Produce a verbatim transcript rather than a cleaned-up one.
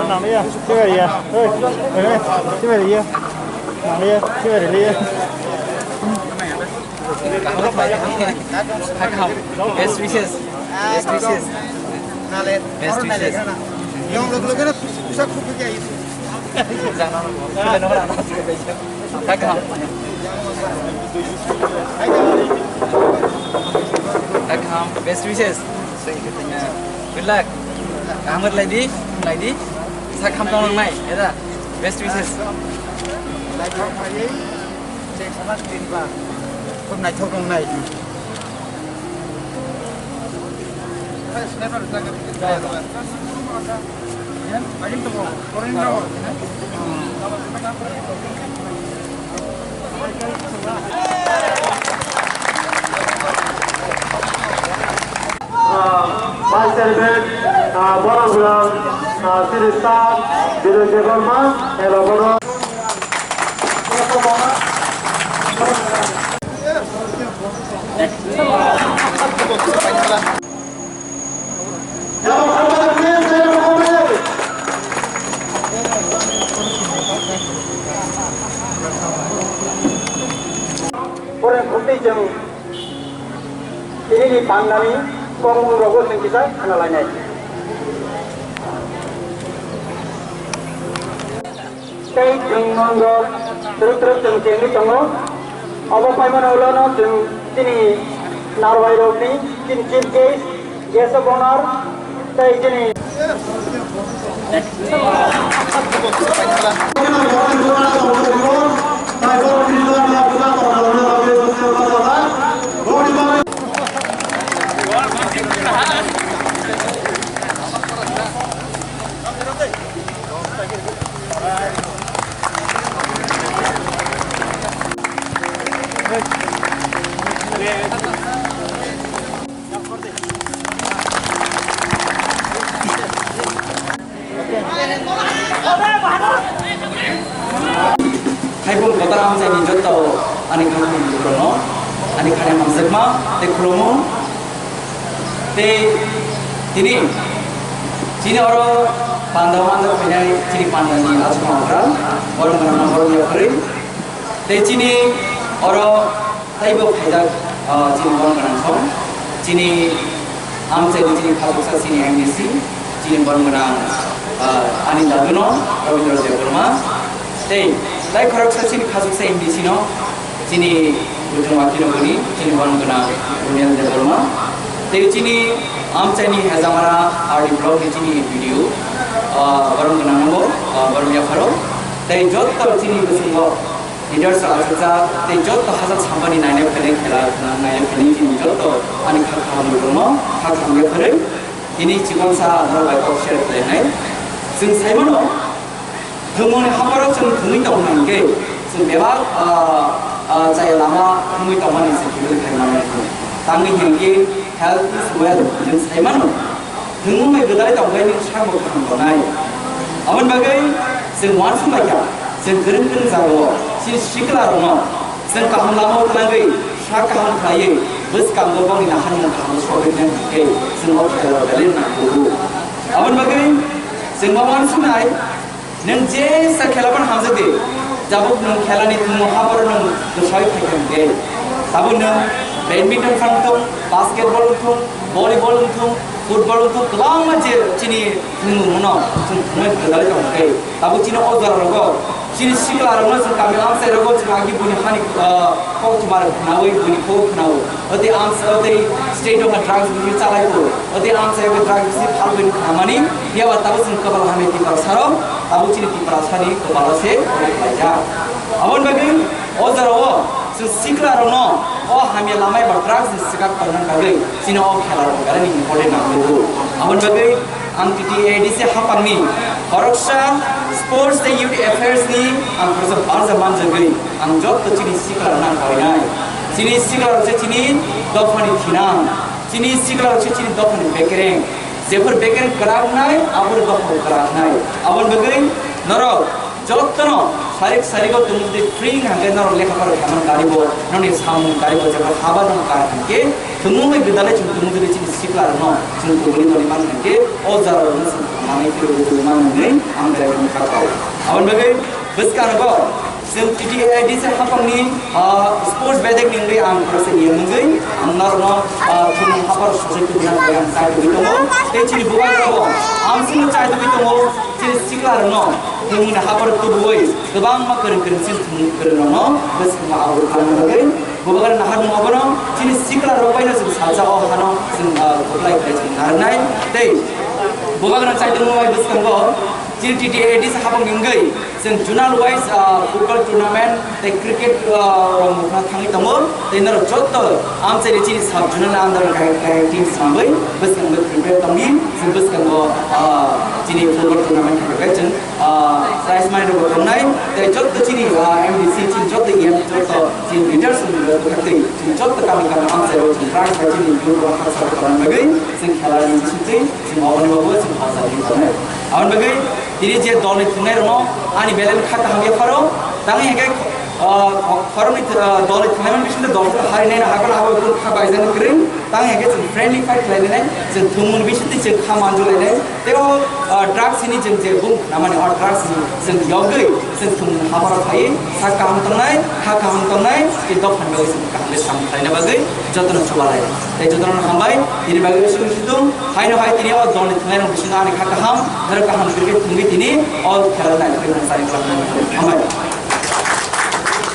Nang liya, sibari ya. Hei, hei, sibari ya. Nang liya, sibari liya. Best wishes. Best wishes. Best wishes. Welcome. Best wishes. Good luck. Kaham khe lai di, lai di. Sa kham tong nai, era. Best wishes. Khub naithok nai. Vice Chairman, ah, Borok Bulang, ah, Sri Sir Bijoy Debbarma, elo bono. Pore khutui chwng tini ni pandani kokmung rogo chwng kisa khna lainai. Tei chwng mondol twrwk twrwk chwng chengwi tongo. Obo paimani ulo no chwng chini narwai rokni chini chief guest, guest of honor, tei chini Haiphung kotor amchaini joto ani khamung lukurokno, ani khani hamjakma tei khulumo. Tei tini chini oro panda manda khainai chini pandani achukma okra, borok gwnangma borok yaphari. Tei chini oro taibo khaijak, ah, chini borok gwnang song. Chini amchaini chini khasuksa chini M D C, chini borok gwnang, ah, ani daduno Rabindra Debbarma. Tei tai khoroksa chini khasuksa M D C no chini buchung wakilogoni chini borok gwnang Daniel Debbarma. Tei chini amchaini Hejamara R D block ni chini B D O, ah, borok gwnang no, ah, borok yapharo. Tei jotto chini bisingo leaders rok achukjak, tei jotto hachal sampani naina phainai, khela naina phainai chini jotto ani kha kaham rokno kha kaham yapharwi tini chikon sa norok bai kok share khlainai. Chwng sai mano, thwngmungni hapharo chwng thwngwi tongmani hwnkhe chwng bebak, ah, ah, chaya lama thwngwi tongmani chwng thwngwi khai mano. Tamni hwnkhe health is wealth, chwng sai mano. Thwngmung bai gwdalwi tongkhe nini sakbo kaham tongnai. Aboni bagwi chwng uansuk lai kha, chwng kwrwng kwrwng jagao chini siklarokno chwng kaham lamao thanagwi sak kaham khlaiwi bwskango bongni naharmung kaham sogwi nang khe chwng o khairok belai nangkukgo. Aboni bagwi chwng ma uansuknai, nwng jesa khela phano hamjak di, tabuk nwng khelani thwngmung hapharo nwng bwsai phaikha hwnkhe, tabuk nwng badminton phano thung, basketball wng thung, volleyball wng thung, football wng thung, kwbangma je chini thwngmung no chwng thwngwi gwdalwi tong khe, tabuk chini o jora rogo chini sikla rokno chwng kami amchai rogo chwng agi buini hani, ah, kok thumar khnawi, buini kok khnawi. Oti amsa, oti state of drugs bisi chalai ko. Oti amsa ego drugs bisi phalbini khamani. Yaba tabuk chwng kwbal hamya Tiprasa rok, tabuk chini Tiprasa ni kwbalo se laijak. Aboni bagwi o jora o chwng sikla rokno o hamya lamai ba drugs ni swkak tongna bagwi chini o khela rok belai ni important nangkukgo. Aboni bagwi ang T T A D C haphangni khoroksa sports tei youth affairs ni ang khoroksa barja manjagwi ang jotto chini sikla rokno ang koinai. Chini sikla rok se chini dophani thinang, chini sikla rok se chini dophani bekereng. Jephur bekereng kwrak wngnai, aboni dophani kwrak wngnai. Aboni bagwi norok jottono sarik sarigo tongmung twi free hwnkhe norok lekha pora khaimani karibo, noni samung karibo, jeba haba nang kar hwnkhe thwngmung bai gwdalai chwng tongmung twi chini sikla rokno chwng tongwi tongwi man hwnkhe o jora rokno chwng manwi phirwi tongwi man hwnwi ang belai kheno kha kau. Aboni bagwi bwskango chwng T T A D C haphangni, ah, sports bedek ni wngwi ang khoroksa ni wngwi ang norokno, ah, thwngmung hapharo sojai tubuna bagwi ang chai tugwi tongo. Tei chini bubagrabo amsino chai tugwi tongo. Chini sikla rokno thwngmungni hapharo tubuwi kwbangma kwrwng kwrwng chini thwngmung kwrwng rokno bwskango abo khlana bagwi bubagra naharmung obono chini sikla rok baino chwng salsa o hano chwng, ah, kwplai khlai chwng narwknai. Tei bubagra chai tongmung bai bwskango chini T T A D C haphangni wngwi chwng zonal wise, ah, football tournament tei cricket, ah, rok mukna thangwi tongo. Tei norok jotto amchaini chini sub zonal under kai, kai team swnamwi bwskango prepare tongdi. Chwng bwskango, ah, chini football tournament khe kai chwng, ah, prize money rok tongnai. Tei jotto chini, ah, M D C chini jotto E M jotto chini leaders rok tei chini jotto kami kami amchai rok chini prize bai chini youth rok haksa rok tongna bagwi chwng khela ni bisingtwi chwng oboni bagwi chwng haksa rok tongnai. Aboni bagwi tini je dol ni thwngnai rokno ani belai kha kaham yapharo tangwi hwnkhe, ah, khoroknwi, ah, dol ni thwngnai mani bisingtwi dol harinai hakhe abo kha bai jani kwrwi. Tang hwnkhe chwng friendly fight khlainai, chwng thwngmung bisingtwi chwng kha manjulainai. Tei o, ah, drugs hini chwng je bung khnamani, o drugs ni chwng yogwi chwng thwngmung hapharo phaiwi sak kaham tongnai, ha kaham tongnai, tei dophani bagwi chwng kaham khe samung khlaina bagwi jotono chubalai. Tei jotono hambai, tini bagwi sung situng, haino hai tini o dol ni thwngnai rok bisingo ani kha kaham, norok kaham kwrwi khe thwngwi tini o khela nai, hambai.